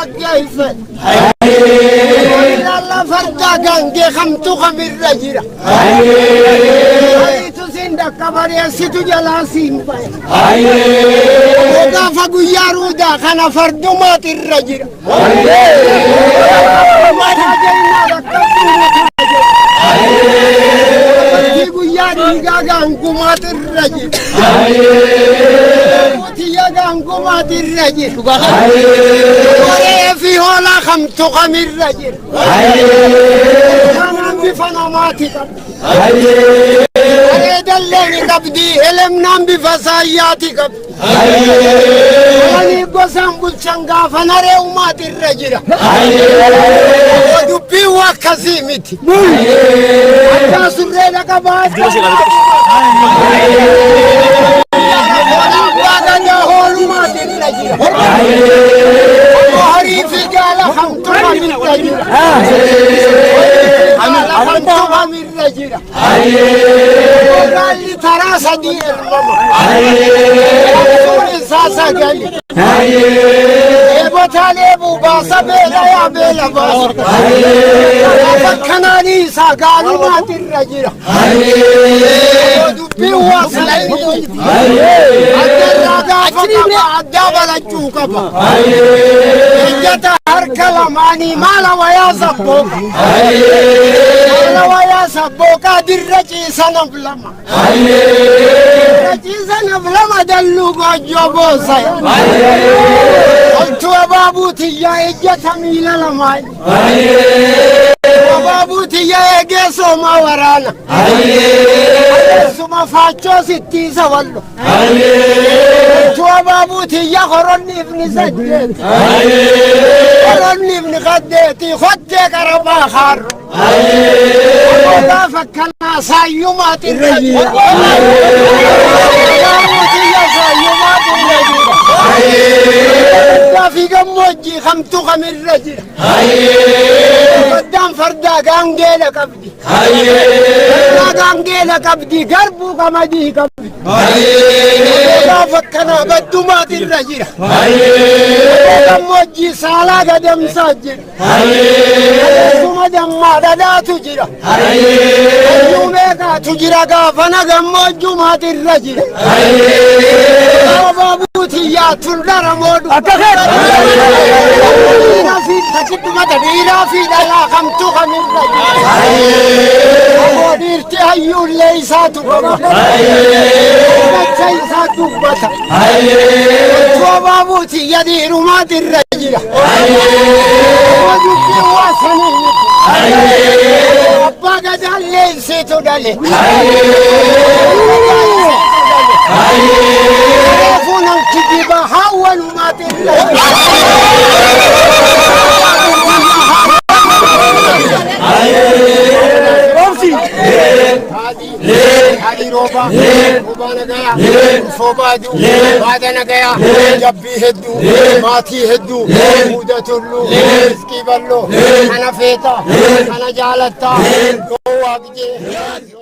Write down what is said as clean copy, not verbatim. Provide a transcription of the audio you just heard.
Dhaggeeffe. Ilaalla fardaa gaangee kamtu kamirra jira. Ariitu siin dhaqqabareessitu jalaa siin ba'e. Gaafa guyyaa ruudaa kana fardumaat irra jira. Guyyaa dhiigaa gaangumaat irra jira. Tiyya gaangumaat irra jira. Qoree fi hoolaa kamtu kamirra jira. Kanaan bifa namaati qabdi. Bareedallee ni qabdi. Elemnaan bifa saayyaati qabdi. Ani gosaan bulchan gaafa naree umaati irra jira. Dubbiin waa akkasii miti. Addaa surree dhaqa baasa. Gadaa hoolumaati irra jira. Horii fi gaala hamtu kamirra jira. Gaala hamtu kamirra jira. Gaalli taraa sadii elmama. Sun isaa sagali. Eebotaa leebuu baasa beela yaa beela baasa. Bakka isaa gaalumaati irra jira. Dubbiin waa salphii. Addarraa gaafa qaba addaa balachuu qaba. Ejjata harka lamaanii maala wayaa sabbooqa. Maala wayaa sabbooqaa dirra ciisa naf lama. Dirra ciisa naf lama dalluu goojjoo boosaya. Oltuu abaabuu tiyyaa ejjata miila lamaa. Abaabuu tiyyaa eegee soomaa waraana. Suma faachoo sittiisa wallo. Oltuu abaabuu tiyya horonni ifni saddeeti. Horonni ifni saddeeti kottee qarabaa haarro. Gaafa akkanaa saayyumaati irra jira. Abaabuu tiyya saayyumaati irra jira. Gaafi gammoojjii kamtu kamirra jira. Faddaan fardaa gaangeela qabdi. Fardaa gaangeela qabdi garbuu qamadii qabdi. Gaafa akkanaa baddumaati irra jira. Gammoojjii saalaa gadamsaa jira. Suma dammaa dhadhaatu jira. Hayyuu meeqaatu jira gaafana gammoojjumaati irra jira. Abaabuu tiyyaa tuldara moodhu. Dhiiraa fi dhalaa kamtu kamirra jira. Ammoo dhiirti hayyuullee isaatu qaba. Dacha isaa dubbata. Abaabuu tiyya dhiirumaati irra jira. Dubbiin waa sanii miti. Abbaa gadaallee isiitu dhale. Reefuu namti dibaa hawwalumaati irra jira. Hadi rooba, roobaa nagayaa, ulfoo baaduu, baada nagayaa, jabbii hedduu, maatii hedduu, muuda tulluu, riskii bal'oo, kana feetaa, kana jaalattaa, yoo waaqjee.